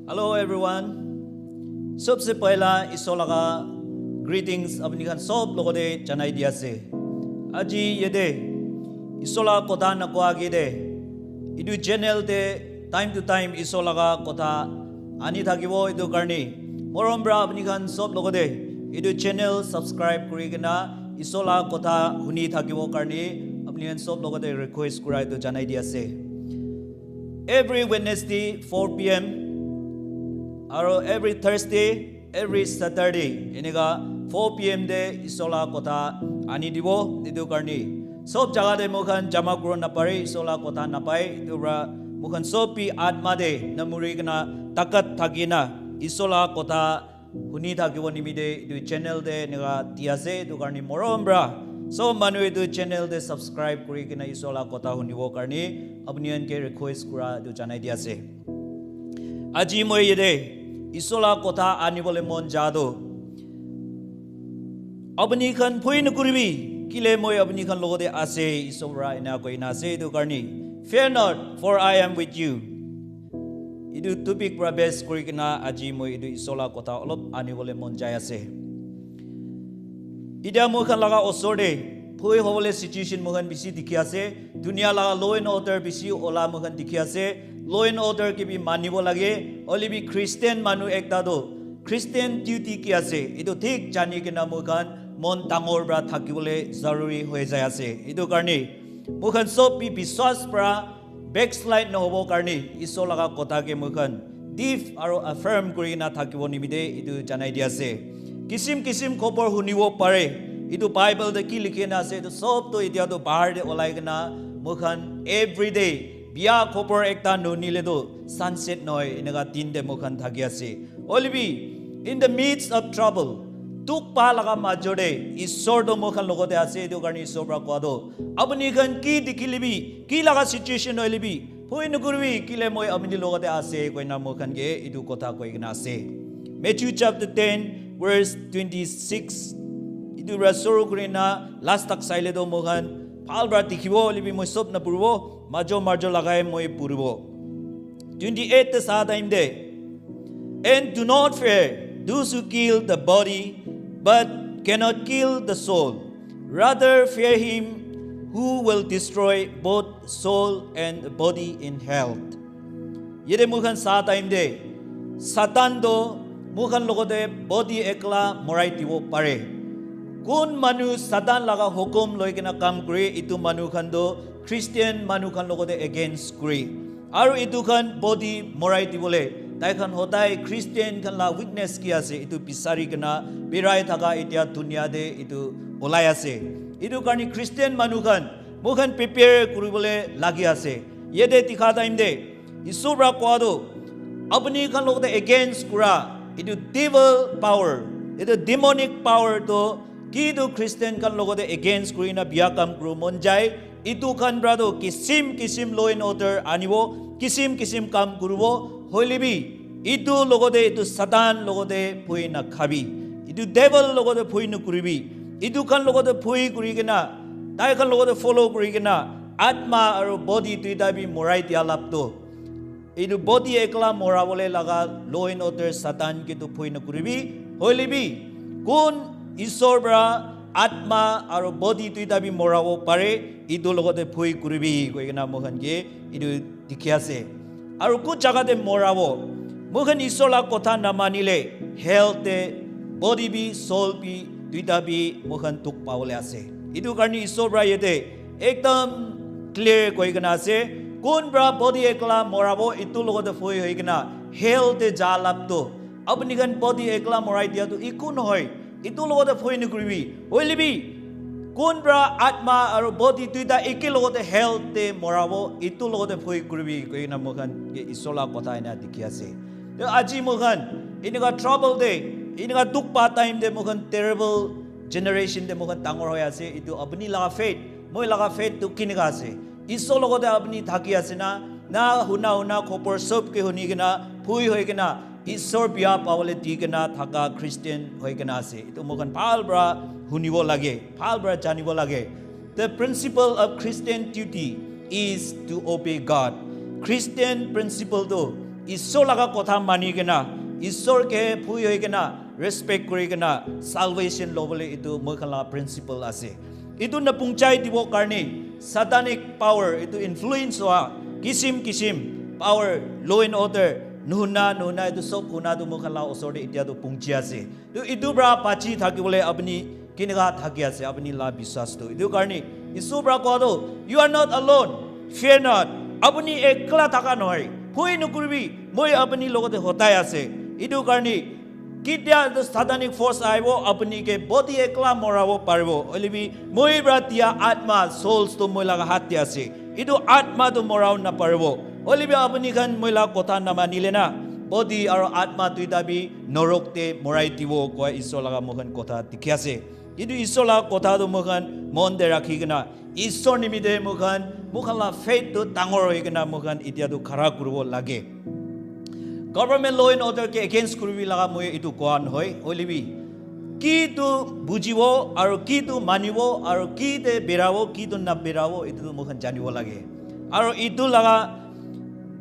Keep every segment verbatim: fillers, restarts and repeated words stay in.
Hello everyone. Sobse pahila Isor laga greetings apni khan sob logote janai di ase. Aji yate Isor laga kotha nakoa age te etu channel te time to time Isor laga kotha ani thakibo, etu karni morom para apni khan sob logote etu channel subscribe kuri kena Isor laga kotha huni thakibo karni apni khan sob logote request kura etu janai di ase. Every Wednesday four p m aro every Thursday, every Saturday eneka four p m te Isor laga kotha ani dibo, etu karni sob jaga te moi khan jama kuro napare, Isor laga kotha napai, etu para moi khan sob bi atma te namuri kena takat thaki na Isor laga kotha huni thakibo nimite etu channel te eneka di ase, etu karni morom para sob manu etu channel te subscribe kuri kena Isor laga kotha hunibo karni apni khan ke request kura etu janai di ase. Aji moi yate Isor laga kotha anibole mon ja tu, apni khan bhoi nakuribi, kile moi apni khan logote ase, Isor para ena koina ase, etu karni, "Fear not, for I am with you." Etu topic para base kuri kena aji moi etu Isor laga kotha olop anibole mon jai ase. Etia moi khan laga osor te bhoi hobole situation moi khan bishi dikhi ase. Dunia laga law and order bishi ola moi khan dikhi ase. Law and order ke bi manibo lage. Hoile bi Christian manu ekta tu Christian duty ki ase, etu thik jani kena moi khan mon dangor para thakibole zaruri hoi jai ase. Etu karni moi khan sob bi biswas para backslide nahobo karni Isor laga kotha ke moi khan deep aro affirm kuri kena thakibo nimite etu janai di ase. Kisim kisim khobor hunibo pare, etu Bible te ki likhi kena ase etu sob tu etia tu bahar te olai kena moi khan everyday bia khobor ekta nunile tu sunset nohoi, eneka din te moi khan thaki ase. Hoile bi, in the midst of trouble, dukh pa laga major te Isor tu moi khan logote ase, etu karni Isor para koa tu, apni khan ki dikhile bi, ki laga situation hoile bi, bhoi nakuribi, kile moi apni logote ase, koina moi khan ke etu kotha koi kena ase. Matthew chapter ten, verse twenty-six, etu para suru kuri na last tak saile tu moi khan bhal para dikhibo, hoile bi moi sob napuribo, majo majo lagai moi puribo. Twenty-eight te sa time te, "And do not fear those who kill the body, but cannot kill the soul. Rather, fear him who will destroy both soul and body in hell." Yate moi khan sa time te, Satan to moi khan logote body ekla morai dibo pare. Kun manu Satan laga hukum loi kena kam kuri, etu manu khan to Christian manu khan logote against kuri. Aru etu khan body morai dibole tai khan hodai Christian khan la weakness ki ase, etu bisari kena birai thaka etia dunia te etu olai ase. Etu karni Christian manu khan moi khan prepare kuribole lagi ase. Yate dikha time te Isor para koa tu, apni khan logote against kura etu devil power, etu demonic power tu ki tu Christian khan logote against kuri na bia kam kuru mon jai. Etu khan para tu kisim kisim law and order anibo, kisim kisim kam kuribo. Hoile bi etu logote, etu Satan logote bhoi na khabi, etu devil logote bhoi na kuribi. Etu khan logote bhoi kuri kena, tai khan logote follow kuri kena, atma aru body duita bi morai dia lap tu, etu body ekla morabole laga law and order Satan ke tu bhoi na kuribi. Hoile bi kun Isor para atma aru body duita bi morabo pare, etu logote bhoi kuribi koi kena moi khan ke etu dikhi ase. Aru kun jaga te morabo, moi khan Isor la kotha namanile hell te body bi soul bi duita bi moi khan dukh pabole ase. Etu karni Isor para yate ekdam clear koi kena ase, kun para body ekla morabo etu logote bhoi hoi kena hell te ja lap tu, apni khan body ekla morai dia tu eku nohoi, etu logote bhoi nakuribi. Hoile bi kun para atma aru body duita eke logote hell te morabo, etu logote bhoi kuribi koi kena moi khan ke Isor la kotha ena dikhi ase. To aji moi khan eneka trouble te, eneka dukh pa time te moi khan terrible generation te moi khan dangor hoi ase. Etu apni laga faith, moi laga faith tu kineka ase? Isor logote apni thaki ase na? Na huna huna khobor sob ke huni kena, bhoi hoi kena, Isor bia pabole di kena thaka Christian hoi kena ase? Etu moi khan bhal para hunibo lage, bhal para janibo lage. The principle of Christian duty is to obey God. Christian principle tu Isor laga kotha mani kena, Isor ke phui hoi kena, respect kuri kena, salvation lobole itu moi khan la principle ase. Itu na pungchai dibo karne, satanic power, itu influence hoa, kisim kisim, power, law and order, nuhuna, nuhuna, itu sob huna tu moi khan la osor te itia tu pungchi ase. Tu itu pra pachi thakibole apuni kineka thaki ase, apuni la biswas tu. Itu karne, Isor pra kowa tu, "You are not alone, fear not." Apuni ekla thaka nohoi. Phui nukuribi, moi apuni logote hotai ase. Itu karne, ketia tu satanic force aibo, apuni ke body ekla morabo paribo. Hoilebi, moi pra dia atma, souls tu moi laga hat te ase. Itu atma tu morao naparibo. Hoilebi apuni khan moi la kotha namanile na, body aro atma duita bi norok te morai dibo kowa Isor laga moi khan kotha dikhi ase. Itu Isor laga kotha tu moi khan mon te rakhi kena, Isor nimite moi khan, moi khan la faith tu dangor hoi kena moi khan itia tu khara kuribo lage. Government law and order ke against kuribi laga moi itu kowa nohoi, hoilebi ki tu bujibo, aro ki tu manibo, aro ki te berabo, ki tu naberabo, itu tu moi khan janibo lage. Aro itu laga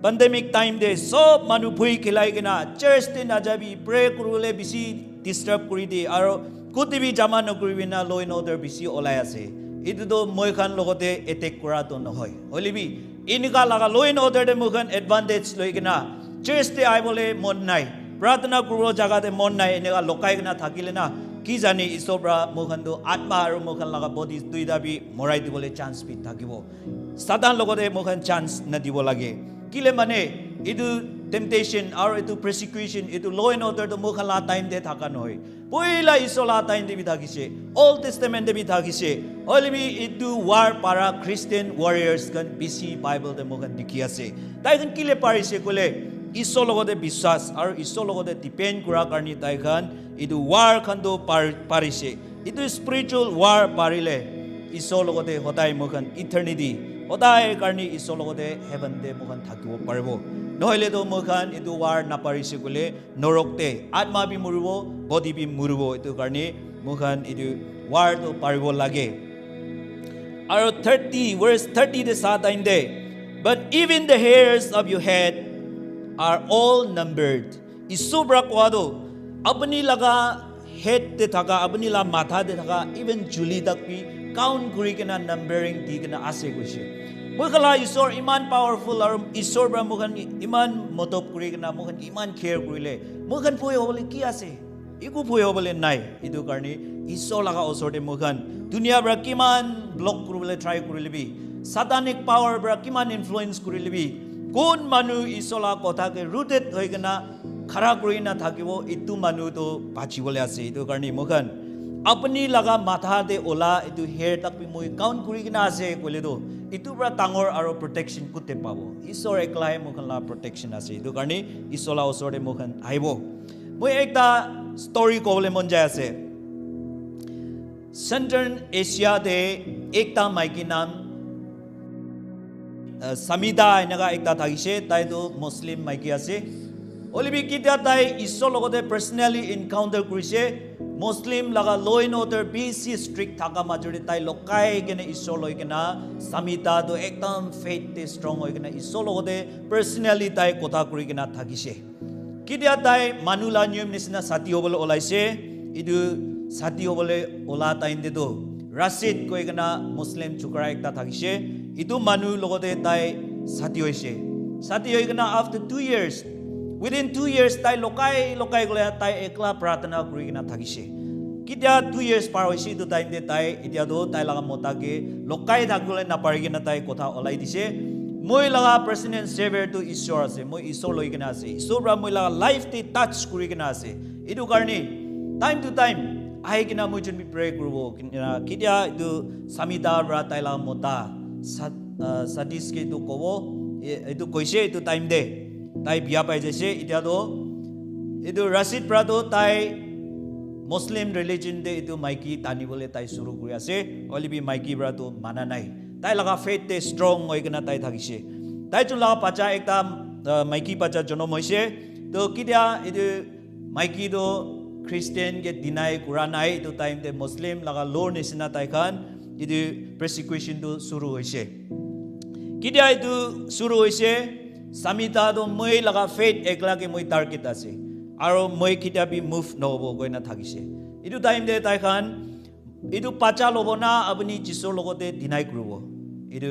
pandemic time te sob manu phui khilai kena church te najabi, pray kuribole bishi disturb kuri di, aro kuti bi jama nokuribi na law and order bishi olai ase. Itu tu moi khan logote attack kura tu nohoi. Hoilebi, inika laga law and order te moi khan advantage loi kena, church te aibole mon nai, pratana kuribo jaga te mon nai, eneka lokai kena thakile na, ki jani Isor pra moi khan tu atma aro moi khan laga body duita bi morai dibole chance bi thakibo. Satan logote moi khan chance nadibo lage. Kile mane, itu temptation aro itu persecution, itu law and order tu moi khan la time te thaka nohoi. Poila Isor la time te bi thakise, Old Testament te bi thakise. Hoilebi itu war para Christian warriors khan bishi Bible te moi khan dikhi ase. Tai khan kile parise koile, Isor logote biswas aro Isor logote depend kura karne tai khan itu war khan tu par-, parise. Itu spiritual war parile, Isor logote hodai moi khan eternity, hodai karne Isor logote heaven te moi khan thakibo paribo. Nohole tu moi khan itu war naparise koile, norok te atma bi muribo, body bi muribo. Itu karne moi khan itu war tu paribo lage. Aro thirty, verse thirty te sa time te, "But even the hairs of your head are all numbered." Isor pra kowa tu, apuni laga head te thaka, apuni la matha te thaka, even juli tak bi count kuri kena numbering di kena ase koise. Moi khan la Isor iman powerful aro Isor pra moi khan iman motob kuri kena, moi khan iman care kurile, moi khan phui hobole ki ase? Eku phui hobole nai. Itu karne Isor laga osor te moi khan dunia pra kiman block kuribole try kurile bi, satanic power pra kiman influence kurile bi, kun manu Isor la kotha ke rooted hoi kena khara kuri na thakibo, itu manu tu bachibole ase. Itu karne moi khan apuni laga matha te ola itu hair tak bi moi count kuri kena ase koile tu, itu pra dangor aro protection kute pabo? Isor ekla he moi khan la protection ase. Itu karne Isor la osor te moi khan ahibo. Moi ekta story kobole mon jai ase. Central Asia te ekta maiki nam, uh, Samita eneka ekta thakise, tai tu Muslim maiki ase. Hoilebi ketia tai Isor logote personally encounter kurise, Muslim laga law and order bishi strict thaka major te tai lokai kena Isor loi kena Samita tu ekdam faith te strong hoi kena Isor logote personally tai kotha kuri kena thakise. Ketia tai manu la niyom nisina sati hobole olaise, itu sati hobole ola time te tu Rashid koi kena Muslim chukra ekta thakise, itu manu logote tai sati hoise. Sati hoi kena after two years, within two years tai lokai lokai gole tai ekla pratana kuri kena thakise. Ketia two years par hoise, itu time te tai, itia tu tai laga mota ke lokai thakibole napari kena tai kotha olai dise, "Moi laga personal savior tu Isor ase, moi Isor loi kena ase, Isor pra moi laga life te touch kuri kena ase." Itu karne time to time ahi kena moi jun bi pray kuribo. Ketia itu Samita pra tai laga mota Sat-, uh, Satish ke itu kobo, e-, itu koise itu time te. Tai biya pai jaise, itia tu itu Rashid pra tu tai Muslim religion te itu maiki tanibole tai suru kuri ase, hoilebi maiki pra tu mana nai. Tai laga faith te strong hoi kena tai thakise. Tai jun laga bacha ekta, uh, maiki bacha jonom hoise. To ketia itu maiki tu Christian ke deny kura nai, itu time te Muslim laga law nisina tai khan itu persecution tu suru hoise. Ketia itu suru hoise, Samita toh moi laga faith ekla ke moi target ase. Aro moi ketia bi move nohobo koina thakise. Etu time te tai khan, etu bacha lobo na apuni Jisur logote deny kuribo? Etu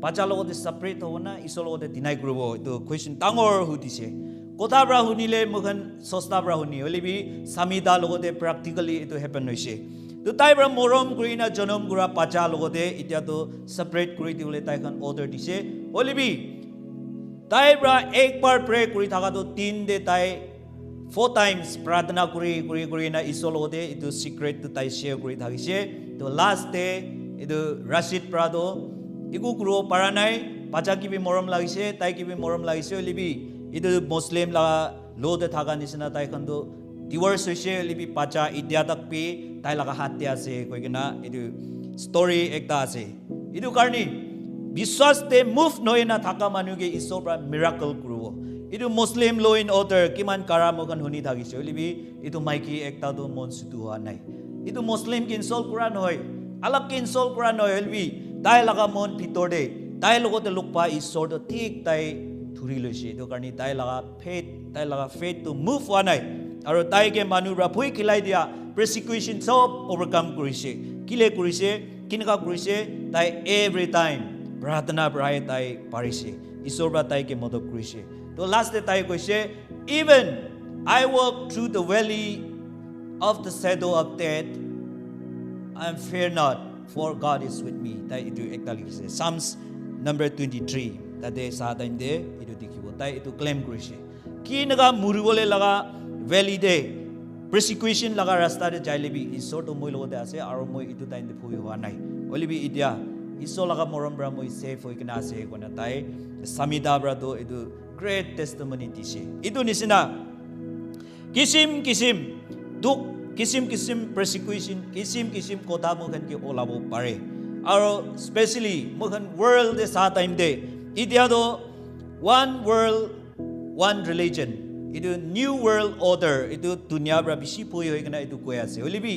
bacha logote separate hobo na Isor logote deny kuribo? Etu question dangor hudise. Kotha pra hunile moi khan sosta pra huni. Hoile bi Samita logote practically etu happen hoise. To tai pra morom kuri na jonom kura bacha logote etia to separate kuri dibole tai khan order dise. Hoile bi tai pra ek bar pray kuri thaka to din te tai four times pratna kuri, kuri, kuri na Isor logote etu secret to tai share kuri thakise. To last te etu Rashid pra to eku kuribo para nai, bacha ke bi morom lagise, tai ke bi morom lagise, hoile bi etu Muslim laga law te thaka nisina tai khan to divorce hoise, hoile bi bacha etia tak bi tai laga hath te ase koi kena etu story ekta ase. Etu karne biswas te move nohoi na thaka manu ke Isor pra miracle kuribo. Etu Muslim law and order kiman kara moi khan huni thakise, hoile bi etu maiki ekta to mon sutu hoa nai. Etu Muslim ke insult kura nohoi, alag ke insult kura nohoi, hoile bi tai laga mon bhitor te tai logote log pa Isor to thik tai dhuri loise. Etu karne tai laga faith, tai laga faith to move hoa nai. Aro tai ke manu pra bhoi khilai dia persecution sob overcome kurise. Kile kurise, kinaka kurise, tai every time pratna pra he tai parise. Isor pra tai ke modot kurise. To last te tai koise, "Even I walk through the valley of the shadow of death, I fear not, for God is with me." Tai etu ekta likhise. Psalms number twenty-three. Tate sa time te etu dikhibo. Tai etu claim kurise. Kinaka muribole laga valley te persecution laga rasta te jaile bi Isor to moi logote ase aro moi etu time te bhoi hoa nai. Hoile bi etia Isor laga morom pra moi safe hoi kena ase koina tai Samita pra to etu great testimony dise. Etu nisina kisim kisim dukh, kisim kisim persecution, kisim kisim kotha moi khan ke olabo pare. Aro specially moi khan world te sa time te etia to one world, one religion. Etu new world order, etu dunia pra bishi bhoi hoi kena etu koi ase. Hoile bi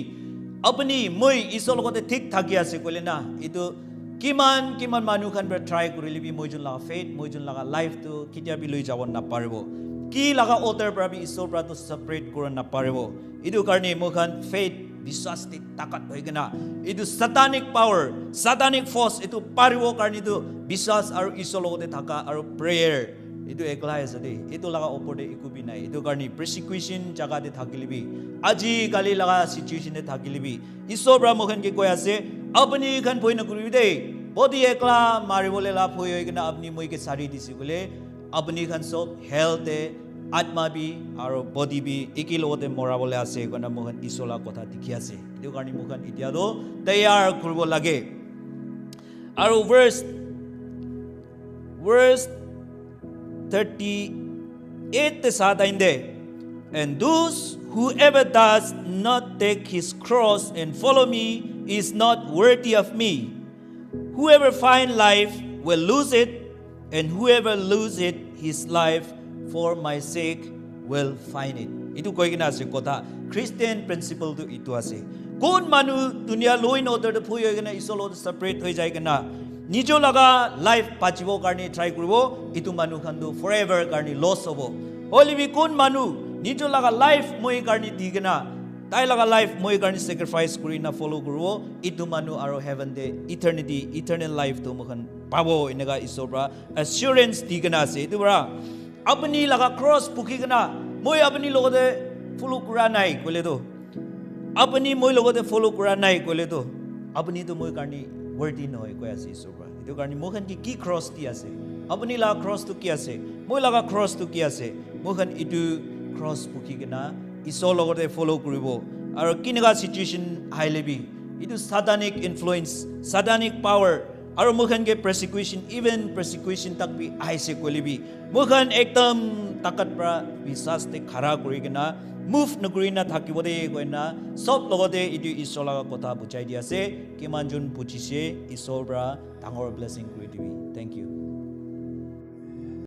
apuni moi Isor logote thik thaki ase koile na, etu kiman kiman manu khan pra try kurile bi moi jun laga faith, moi jun laga life to ketia bi loi jabo naparibo. Ki laga order pra bi Isor pra to separate kura naparibo. Etu karne moi khan faith, biswas te takat hoi kena, etu satanic power, satanic force etu paribo karne tu biswas aro Isor logote thaka aro prayer, etu ekla ase de. Etu laga opor te eku bi nai. Etu karne persecution jaga te thakile bi, aji kali laga situation te thakile bi, Isor pra moi khan ke koi ase, apuni khan bhoi nakuribi de. Body ekla maribole la bhoi hoi kena apuni moi ke sari dise koile, apuni khan sob hell te atma bi aro body bi eki logote morabole ase koina moi khan Isor la kotha dikhi ase. Etu karne moi khan etia to tayar kuribo lage. Aro verse, verse thirty-eight te sa time te, "And those, whoever does not take his cross and follow me is not worthy of me. Whoever find life will lose it, and whoever lose it his life for my sake will find it." Etu koi kena ase kotha. Christian principle tu etu ase. Kun manu dunia law and order te bhoi hoi kena Isor logote separate hoi jai kena nijo laga life bachibo karne try kuribo, etu manu khan tu forever karne loss hobo. Hoile bi kun manu nijo laga life moi karne di kena, tai laga life moi karne sacrifice kuri na follow kuribo, etu manu aro heaven te eternity, eternal life tu moi khan pabo, eneka Isor pra assurance di kena ase. Etu pra apuni laga cross bukhi kena, "Moi apuni logote follow kura nai," koile to, apuni moi logote follow kura nai koile to, apuni to moi karne worthy nohoi koi ase Isor pra. Etu karne moi khan ke ki cross di ase? Apuni laga cross tu ki ase? Moi laga cross tu ki ase? Moi khan etu cross bukhi kena Isor logote follow kuribo. Aro kineka situation ahile bi, etu satanic influence, satanic power, aro moi khan ke persecution, even persecution tak bi ahise koile bi, moi khan ekdam takat pra biswas te khara kuri kena move nakuri na thakibo de koina sob logote etu Isor laga kotha bujai di ase. Kiman jun bujise, Isor pra dangor blessing kuri dibi. Thank you.